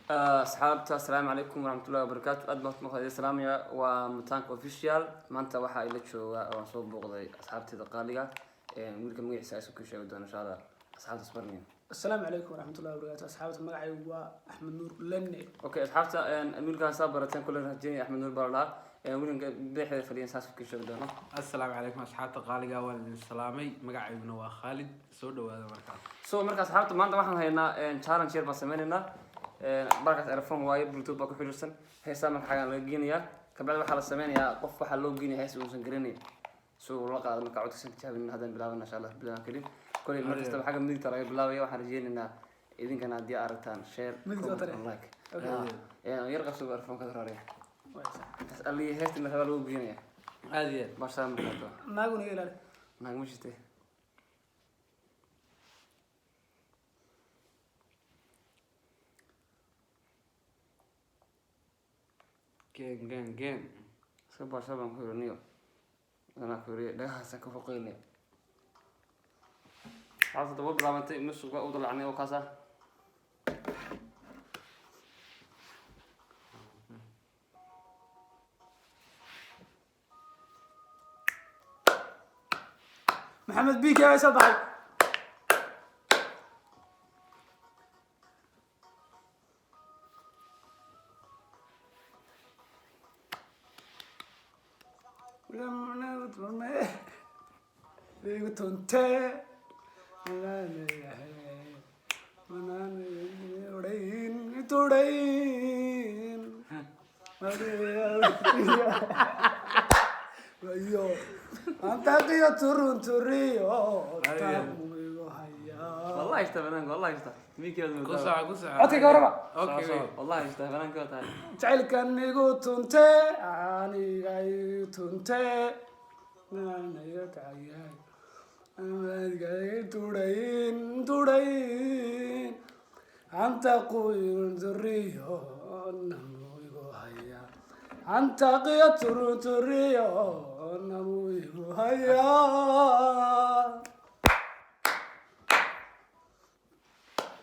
Asxaabta, asalaamu calaykum waraxmatullahi wabarakaatu. Aad baan maqlay, salaamaya. Waa Mutaanka Official. Maanta waxaa ila jooga oo aan soo booqday asxaabteeda qaaliga. Wiilka magaciisa aysu ku sheegi doona, insha Allah. Asxaabta isbarniya. Asalaamu calaykum waraxmatullahi wabarakaatu, asxaabta. Magacaygu waa Axmed Nuur Lenne. Okay, asxaabta, wiilkaas saa barateen kule rajeynaya, Axmed Nuur baa la dhahaa. Wiilkan bidixdeeda fadhiyan saas ku sheegi doono. Assalaamu calaykum, asxaabta qaaliga, waan idin salaamay. Magacayguna waa Khaalid. Soo dhawaada markaas. So marka asxaabta, maanta waxaan haynaa challenge yar baan sameynaynaa. Barkaas earphone waaye, Bluetooth baa ku xiriirsan. Heesaa marka xagaan laga geenayaa, kabacdi waxaa la sameynayaa qof waxaa loo geenaya hees uusan garanayn si uu la qaado. Marka codkiisan tijaabin haddaan bilaabana, insha Allah, bilaabaan karin koley. Mar kastaba xagga midigta laga bilaabaya. Waxaan rajeynaynaa idinkana haddii aad aragtaan, share, Midigta comment tare. and like. Yar qabso earphone ka raariya alihi. Heesta marka lagu geenaya Aada iyo aad. Bashaa markaa Naaguna iga ilaali. Naag ma jirtay. Geen geen geen. Iska baasha baan ku yiri niyo, anaa ku yiri dhagahaasaan ka foqeynaya. Waxaas daba bilaabantay, musuq baa u dalacnay oo kaas ah. Maxamed BK ay soo baxay. Igu tunte tudayn iyo antaqiyo turun turiyo tamuigu hayaa. Wallahi ishta banaanka, wallahi ishta miikeed. Ku soco, ku soco. Codka ka warrama. Okay. Wallahi ishta banaanka waa tahay. Jacaylkan igu tunte, aniga igu tunte, aniga tayaay aniga tudayn tudayn anta quyun turiyo namu igu haya anta qiyo turun turiyo namu igu haya.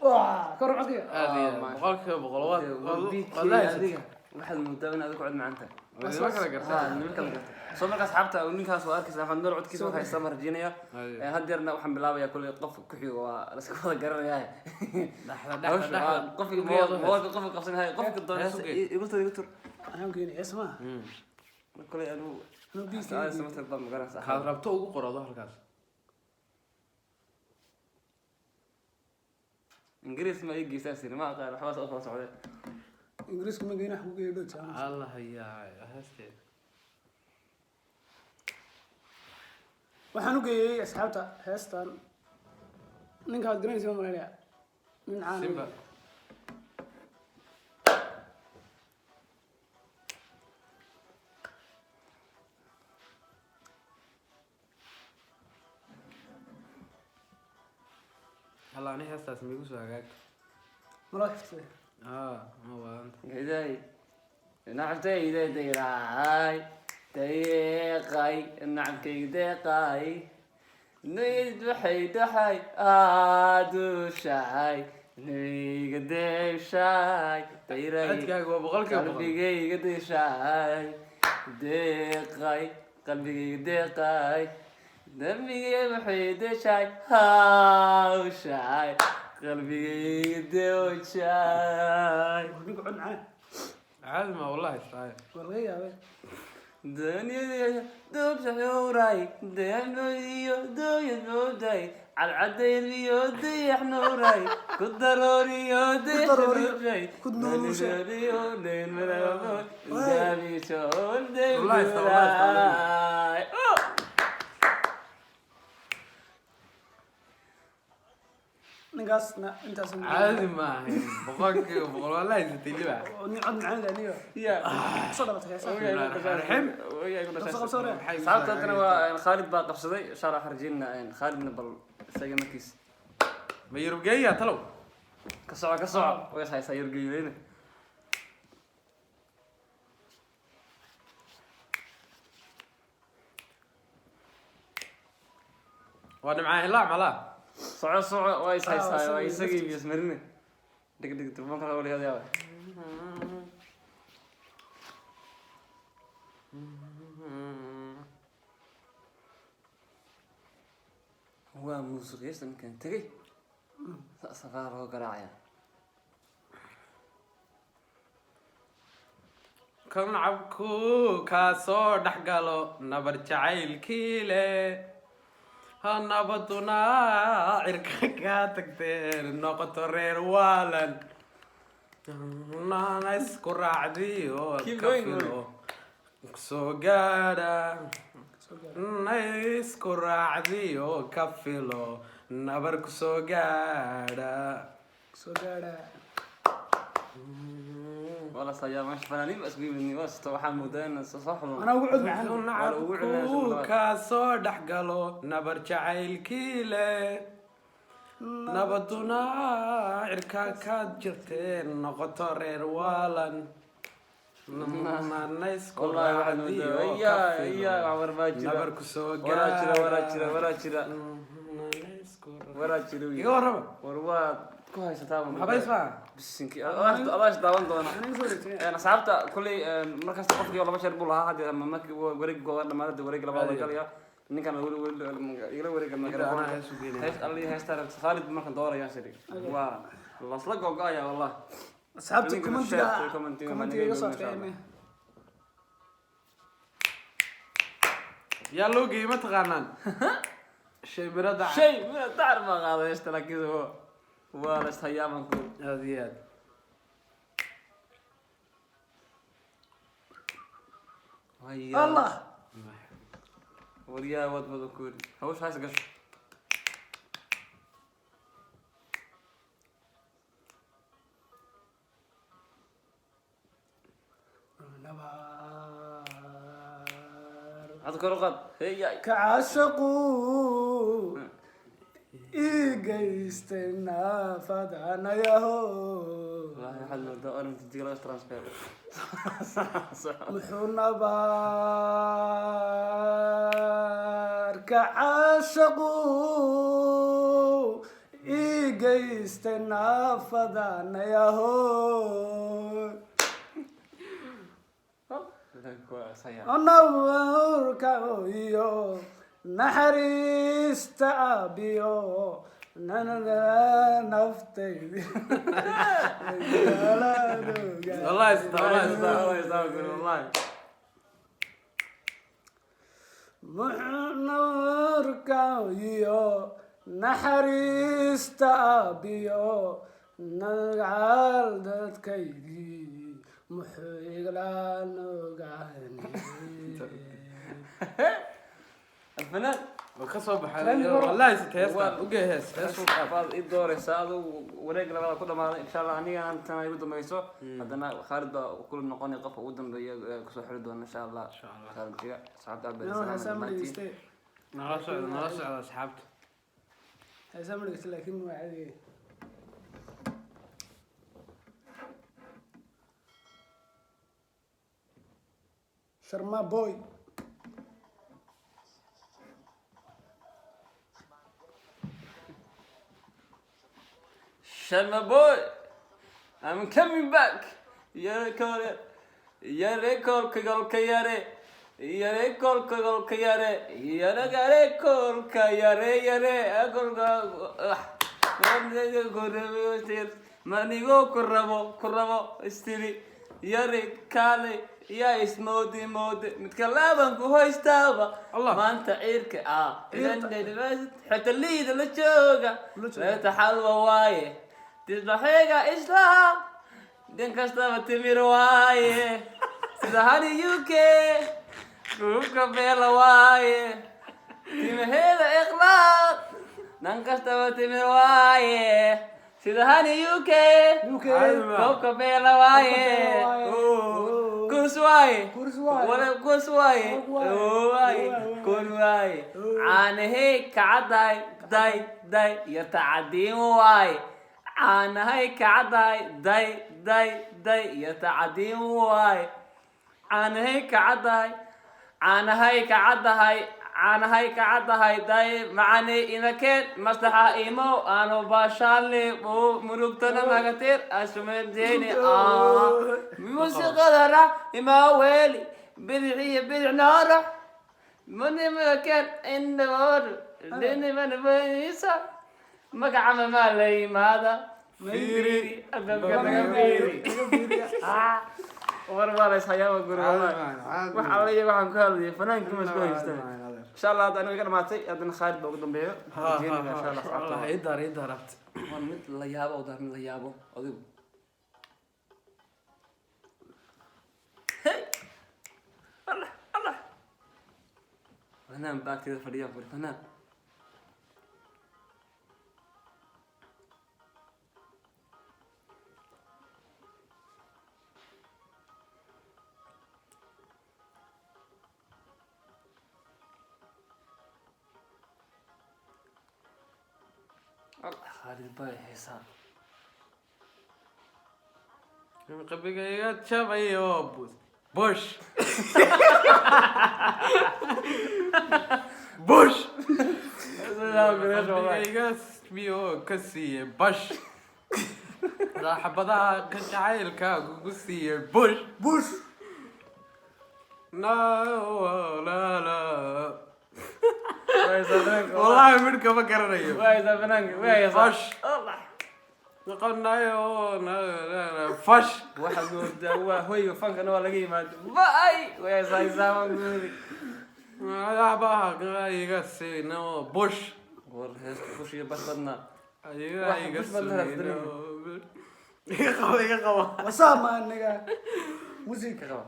Waa kor codkiga. Aada iyo aad, 100% waad BK. waad la haysatay. Adiga waxaad moodaa in adiga cod macaan tahay. Waa kala gartaa. Nima kala garta. Soo marka asxaabta, ninkaas waa arkaysa Axmed Nuur, codkiisa waxaa haysta ma rajeynaya. Haddeerna waxaan bilaabayaa kuley qof ku xigo, waa la iska wada garanayaa. Dhexda, dhexda, dhexda. Qofki Ugeed u moolka qofka qabsanahay, qofka doona. Hees ugeed. Igu tur, igu tur. Anaan keeni hees maaha. Kuley anigu Anuu BK. samatar baan magaranaysa. Kaad rabto ugu qorado halkaas. Ingiriis ma ii geysaa siri, ma aqaan waxbaa soo kala socday. Ingiriisku ma geyn, wax ku geeyo dhow jaamac. Allah yaa heesteeda. Waxaan u geeyey asxaabta heestan ninka aad garanaysa ma malaynaya, nin caan ah. Simba. Halla, ani heestaas miigu soo hagaagto. Malaa xiftiday. Ah, ma waadanta. Iday nacabtayda dayraay dayeeqay nacabkayga deeqay nayd waxay dhaxay aadushahay nayga deeshaay dayray. Codkaaga waa 100%. Qalbigayga deeshaay deeqay, qalbigayga deeqay, dambigay waxay deeshaay hawshaay, qalbigayga deewjaay. War ninka cod macaan. Caadi ma wallahi tahay. Waa laga yaabay. Duniyada dubsaxuuray dayaxnoodiyo dooyadooday cadcadaydiyo dayaxnuuray ku darooriyo dayaxnuuray ku nuurushay. dayaxnuuriyo dheynmadabo daabishoon. Wallahi ista, wallahi ista. Deynduray. Ninkaasna intaas. Caadi ma ahayn, 100% waa la haysatay liba. Nin cod macaan leh niyo. Ya. Kusoo dhalatay heesaha. Qabso, qabso, waree. Sababta haddana waa Khaalid baa qabsaday, insha Allah. Waxaan rajeynaa Khaalidna bal isaga markiis. Ma Yurubgeeya talow? Ka soco, ka soco, way is haysaa yargeyleyna. Waa Dhimcaan Hilaac malaa. Soco, soco, waa is haysaa, waa Ah, isagii iyo ismarine. Dhig dhig telefoonka la wada yaaba. Waa muusiqiyasta ninkan tegey, safaa loo garaacaya. Kancabku kaa soo dhex galo nabar jacaylkii leh, ha nabaduna cirka kaa tagteen, noqoto reer waalan, nana isku raacdiyo. Keep ka going, filo soo gaadha. Soo gaar. Na isku raacdiyo, ka filo nabar ku soo gaadha. Soo gaadha. Wala sayaa meesha fanaaniin baa isku yimid. Waa sito, waxaa moodaa in soo xumo. Anaa ugu cod macaan. Waa ugu celinaysa Nacabku labaad. kaa soo dhex galo nabar jacaylkii leh, nabaduna cirka kaad jirteen, noqoto reer waalan, nana isku Wallahi waxaad raacdiyo, moodaa ka iya filo iya, wax warbaa jira. nabar ku soo Waraa jira, waraa jira, gaadha. Waraa jira. Nana isku Waraa jira. Iga warrama. War waad ku haysataa. Habays baa. Bisinki, adaa daawan doona. Aniga soo wareegtay. Asxaabta kulley, markasta qofkii laba jeer buu lahaa hadda, ama markii wareeg gooda dhamaadada, wareeg labaad la galaya. Ninkan weli weli igala wareega. Anaa hees u geynaya. Hees alli heesta rabta Khaalid markan doorayaan sidii waa lasla gogo-aya wallah. Asxaabta Idinkana commentiga share, commentiga commentiga iga soo insha Allah. adkeeyay. Yaa loo geeyey ma taqaanaan? Shay miro dacar. Shay mira dacar baa qaaday heesta, laakiin waa la ishayaa baan ku Aad iyo aad. Waya. Allah. Waryaa wad badan ku yidhi hawsha hays gasho. Nabar. Cod kor u qaad, hey. Ka caashaqu ii geystay naafadanayaho. Wallahi waxaad moodaa orange jigla transfer. Muxuu nabaar ka caashaqu ii geystay naafadanayaho. Nabarka iyo naxariista aabiyo naftaydi. Wallahi sita, wallahi sita. Wallahi. Nuurka iyo naxariista aabiyo nagaal dadkaygii muxuu igla nogaani. الفنان. Waa ka soo baxay. Trend hore. Wallahi sita heesta ugee, hees hees u qaad. Baad ii dooraysaa adigu, wareeg labaad ku dhamaaday insha Allah. Aniga tan ay ugu dambayso, haddana Khaalid baa kula noqonay qofka ugu dambeeya ee kusoo xiri doona insha Allah. Insha Allah. Challenge-ga asxaabta aad bay Heesaa ma dhammaantiin. dhegeystay. Nala socda, nala socda asxaabta. Heesaa ma dhegeystay, laakiin waa caadi. Sharma Boy. Sharma Boy, I'm coming back. Yare kore, yare kolka golka yare, yare kolka golka yare, yare gare kolka yare yare kolka. Manigo kurabo kurabo istiri yare kaale yaa ismoodi moode midka laaban ku hoystaaba. Allah. Maanta ciirka ah xita liida la jooga. La jooga. Leeta xalwa waaye disbaxeega islaam din kastaba timir waaye sida hani UK dhulka beela waaye timaheeda ikhlaaq dhan kastaba timir waaye sida hani UK. UK. Koobka beela waaye. Koobka beela waaye. Oh, kurs waaye. Kurs waaye. Wala kurs waaye. Waaye. Oh, waaye. Waaye. Kun waaye. Caanahey kacadaay day day yarta cadiin waaye. Caanahay kacadaay day day day yarta cadiin waaye. Caanahay kacadahay, caanahay kacadahay. Caanahay ka caddahay day macanay inakeen maslaxa imo aanu baashaalne oo murugtana nagatir asumadeyne. Muusiqadana imaweeli bidix iyo bidix noora munimakeen indhaboor dhinimanbaysa magaca maa la yimaada. Fiiri. Albaabka naga fiiri. War waa la ishayaaba guri wallahi. Wax alla iyo waxaan ku hadlayay fanaankii ma isku haystaan. Insha Allah hadda aniga iga dhamaatay, haddana Khaalid baa ugu dambeeyo. Waxaan rajeynayaa insha Allah asxaabta. Allah idaar idaar abti. Waa mid la yaabo oo daar mid la yaabo adigu. Hey! Allah Allah, fanaan baa agteeda fadhiya fadhi fanaan. Allah, Khaalid baa heesaa. Qalbigayga jabayo bush bush. Qalbigayga biyo ka siiye bash, raaxabadaha ka jacaylka kugu siiye bush. Bush. No, la la, wallahi midhka ma garanayo. Waa heesaa fanaanka, waa heesaa. Bash. Allah. Noqonayo fash. Waxaad moodaa waa hoyga fankana waa laga yimaado ba-ay way heesaa heesaa guuri. Raaxabaha iga siino bush. War heesta bush iyo bash badnaa. Iga Wax iga bush baad la siino. Iga qaba, iga qaba. Wasaama aniga music. Ka qaba,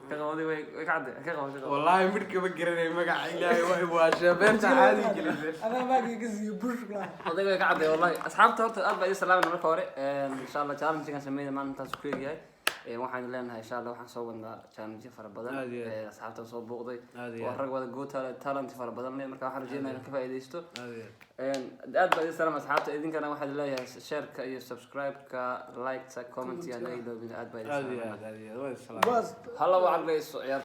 ka qaba adiga, way ka cadde, ka qaba, ka qaba. Wallahi midhka ma garanayo magaca Ilaahay waa waasha beerta caadi gelisay. Adaa maagii ka siiyo bush laa. Odayga way ka cadday wallahi. Asxaabta horta aad baa idin salaamayna marka hore. Insha Allah challenge-gan sameynaya maanta intaas ku egyahay. Waxaan leenahay insha Allah waxaan soo wadnaa challenge fara badan. Aad iyo aad. Asxaabta soo booqday Aad iyo waa aad. rag wada go talent fara badan leh, marka waxaan rajeynaya inaan ka faa'iidaysto. Aad iyo aad. Aad baa idin salaam asxaabta, idinkana waxaad leeyahay share-ka iyo subscribe-ka, like-ta, comment-ga naga iloobin. Aad baa idin Aad iyo salaam. aad, aad iyo aad waa salaam. Bas. Hala waa caqlayso ciyaar.